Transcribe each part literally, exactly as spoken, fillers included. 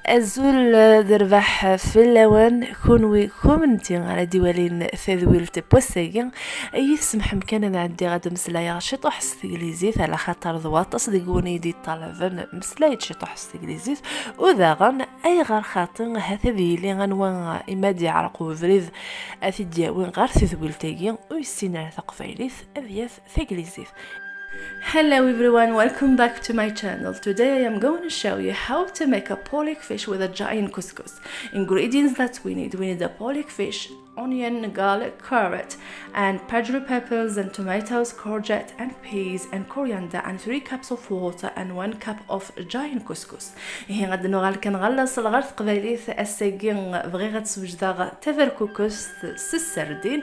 Azul d rrbeḥ fell-awen, kunwi kunemti ara d-iwalin tadwilt n wass-agi. Ad iyi-tsemḥem kan ad ɛeddiɣ ad d-meslayeɣ ciṭuḥ s teglizit, ala xaṭer d waṭas deg-wen i yi-d-yeṭṭalaben meslay-d ciṭuḥ s teglizit. U daɣen, ayɣer xaṭi, ahat ad yili anwa i ma d-yeɛreq ubrid ad t-id-yawi ɣer tedwilt-agi, ur yessin ara taqbaylit, ad yaf taglizit. Hello everyone, welcome back to my channel. Today I am going to show you how to make a pollock fish with a giant couscous. Ingredients that we need. We need a pollock fish, onion, garlic, carrot, and pajru peppers and tomatoes, courgette and peas and coriander and three cups of water and one cup of giant couscous. Ihi ad nuɣal kan ɣer laṣel ɣer teqbaylit. Ass-agi bɣiɣ ad swejdeɣ taberkukest s sserdin.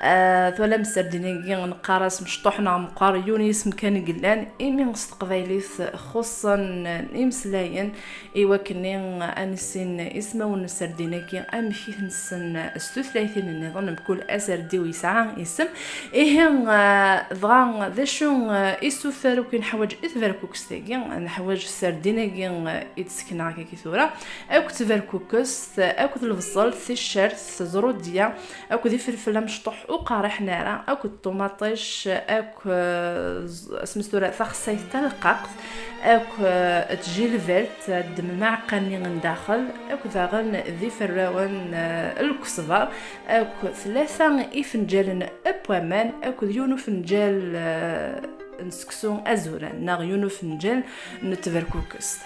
Ah, twalam sserdin-agi neqqar-as mecṭuḥ neɣ meqqar, yiwen yisem kan i yellan, imi s teqbaylit xuṣṣen imeslayen i wakken ad nissin ismawen n sserdin-agi, amek i ten-nessen s tutlayin nniḍen, mkul aserdiw yesɛa isem. Ihi, ah, dɣa d acu, ah, i sufer akk i neḥwaǧ i tberkukest-agi? Neḥwaǧ sserdin-agi, ah, i d-sekneɣ akka tura, akked tberkukest, akked lebṣel, ticcert, ẓrudya, akked ifelfel amecṭuḥ ur qerriḥen ara, akked ṭumaṭic, akk, eh, z-, asmi s tura taxsayt talqaqt, akk, eh, tjilbert, d tmacqa-nni n daxel, akk daɣen d iferrawen, eh, n lkesber, akk tlata ifenǧalen n waman, akked yiwen ufenǧal, eh, n seksu azuran, neɣ yiwen ufenǧal n tberkukest.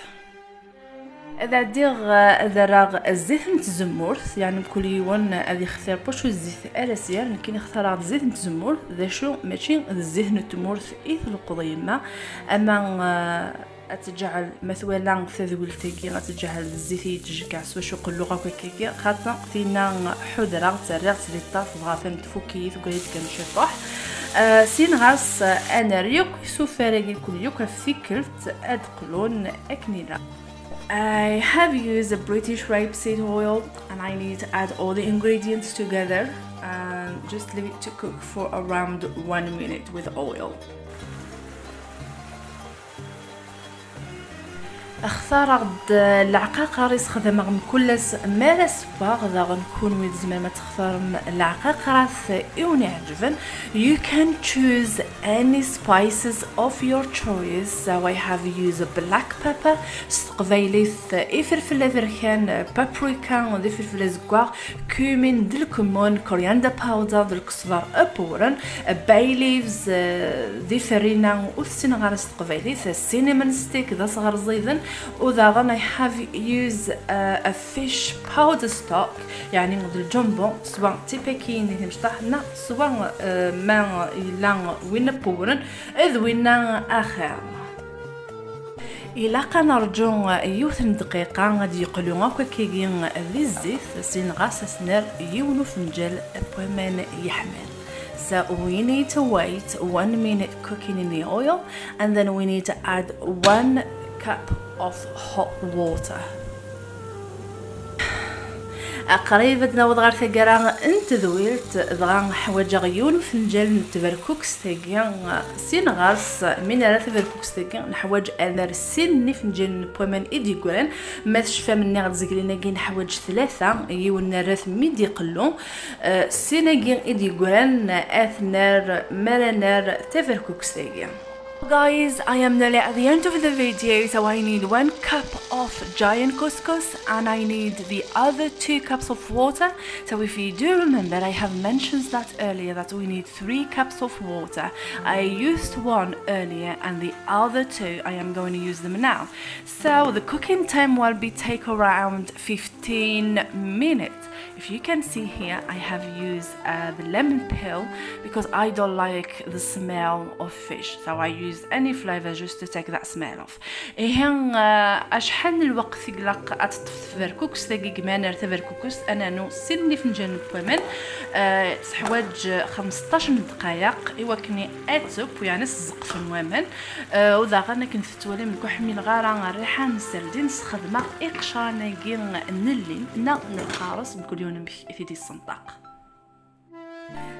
Ad ɛeddiɣ, eh, ad rreɣ zzit n tzemmurt, yeɛni mkul yiwen ad yextir wacu zzit ara s-yerr. Nekkini xtareɣ-d zzit n tzemmurt, d acu, mačči d zzit n tmurt i tleqqeḍ yemma, ama, eh, ad teǧɛel, ma twala tadwilt-agi, ad teǧɛel d zzit i yettjeggeɛ s wacu qelluɣ akk akkagi, xaṭi tinna ḥudreɣ-tt, rriɣ-tt di ṭṭerf, dɣa tfukk-iyi, teggra-yi-d kan ciṭuḥ. Eh, sin ɣas, eh, ad nerr yakk isufar-agi kul yakk ɣef tikkelt ad qlun akken ilaq. I have used a British rapeseed oil and I need to add all the ingredients together and just leave it to cook for around one minute with oil. Xtareɣ-d leɛqaqer i sxedmeɣ mkul ass mi ara ssewweɣ, daɣen kunwi tzemrem ad textarem leɛqaqrat i wen-iɛeǧben. You can choose any spices of your choice. So I have used black pepper, s teqbaylit ifelfel aberkan, paprika d ifelfel azeggaɣ, cumin d lkemmun, coriander powder d lkesber apewren, bay leaves, eh, d iferri-nni ur tessineɣ ara s teqbaylit, cinnamon stick d asɣerẓiden, u daɣen I have used, eh, a fish powder stock, yeɛni d lǧumbu, swa d tipakiyin di timecṭaḥ, neɣ swa, eh, ma yella win apewren d winna axir. Ilaq ad nerǧu yiwet n dqiqa ad yeqlu akk akkagi di zzit, sin ɣas ad s-nerr yiwen ufenǧal n waman yeḥman. So we need to wait one minute cooking in the oil, and then we need to add one cup of hot water. Qrib ad naweḍ ɣer taggara n tedwilt, dɣa ḥwaǧeɣ yiwen ufenǧal n tberkukest-agi, sin ɣer-s, mi nara taberkukest-agi, neḥwaǧ ad nerr sin n ifenǧalen n waman i d-yeggran. Ma tecfam, nniɣ-d zgelin-agi neḥwaǧ tlata, yiwen nerra-t mi d-iqellu, eh, sin-agi i d-yeggran ad t-nerr mi ara nerr taberkukest-agi. Guys, I am nearly at the end of the video, so I need one cup of giant couscous and I need the other two cups of water. So if you do remember, I have mentioned that earlier, that we need three cups of water. I used one earlier and the other two, I am going to use them now. So the cooking time will be take around fifteen minutes. If you can see here, I have used, uh, the lemon peel because I don't like the smell of fish. So I use any flavor just to take that smell off. Ihi, uh, acḥal n lweqt i ilaq ad teṭṭef tberkukest-agi deg ma nerr taberkukest? Ad nernu sin n ifenǧalen n waman, uh, teḥwaǧ xmesṭac n ddqayeq i wakken ad tekk, yeɛni s zzqef n waman. Uh, u daɣen akken tettwalim, nekk ur ḥmileɣ ara rriḥa n sserdin, sxedmeɣ iqecran-agi n llin neɣ n lqares, mkul yiwen amek i t-id-yessenṭaq.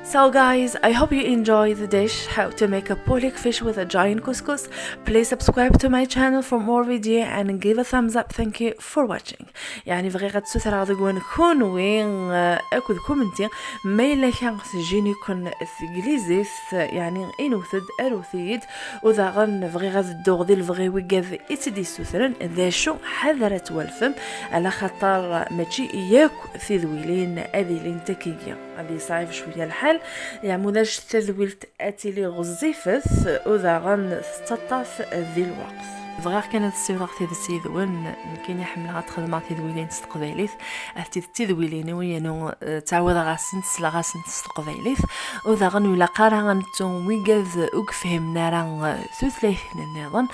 So guys, I hope you enjoy the dish, how to make a polek fish with a giant couscous. Please subscribe to my channel for more video and give a thumbs up. Thank you for watching. يعني بغيت ad ssutreɣ deg-wen kunwi, eh, akked kunemti, ma yella kra tejjin-iken teglizit, eh, يعني inwet-d, arut-iyi-d, u daɣen bɣiɣ ad dduɣ di lebɣi wigad i tt-id-yessutren, d acu ḥader ad twalfem, ala xaṭer mačči yakk tidwilin ad ilint akkagi. Ad yeṣɛib cwiya lḥal, yeɛmudaj tadwilt ad tili ɣezzifet, u daɣen tettaṭṭaf di lweqt. Bɣiɣ kan ad ssiwleɣ tidet yid-wen, nekkini ḥemmleɣ ad xedmeɣ tidwilin s teqbaylit, ad tid tidwilin-iw yanu, eh, ttɛawadeɣ-asent, sleɣ-asent s teqbaylit, u daɣen ur ilaq ara ad nettu wigad ur yefhimen ara, eh, tutlayin nniḍen.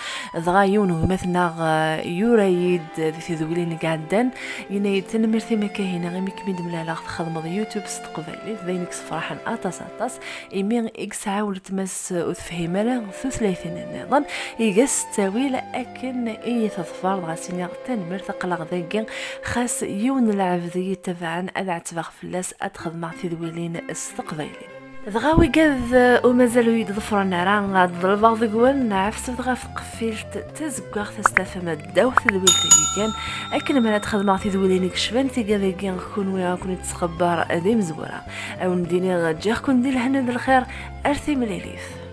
Dɣa yiwen n gma-tneɣ, eh, yura-yi-d di tedwilin i iɛeddan, yenna-yi-d: "Tanemmirt-im a Kahina, imi kem-id-mlaleɣ txedmeḍ YouTube s teqbaylit, d ayen i yessefraḥen aṭas aṭas, imi i yesɛa weltma-s ur tefhim ara tutlayin nniḍen, iga-s ttawil akken i yi-teḍfer, dɣa s-iniɣ tanemmirt, aql-aɣ dagi, xas yiwen n lɛebd i yi-itabaɛen ad ɛettbeɣ fell-as ad xedmeɣ tidwilin s teqbaylit." Dɣa wigad, eh, ur mazal ur yi-d-ḍefren ara, ad ḍelbeɣ deg-wen, ɛefset ɣef tqeffilt tazeggaɣt, ad s-tafem ddaw tedwilt-agi kan, akken mi ara d-xedmeɣ tidwilin i yecban tigad-agi, kunwi ad ken-id-sxebber d imezwura. Ad wen-d-iniɣ ǧǧiɣ-ken di lehna d lxir, ar timlilit.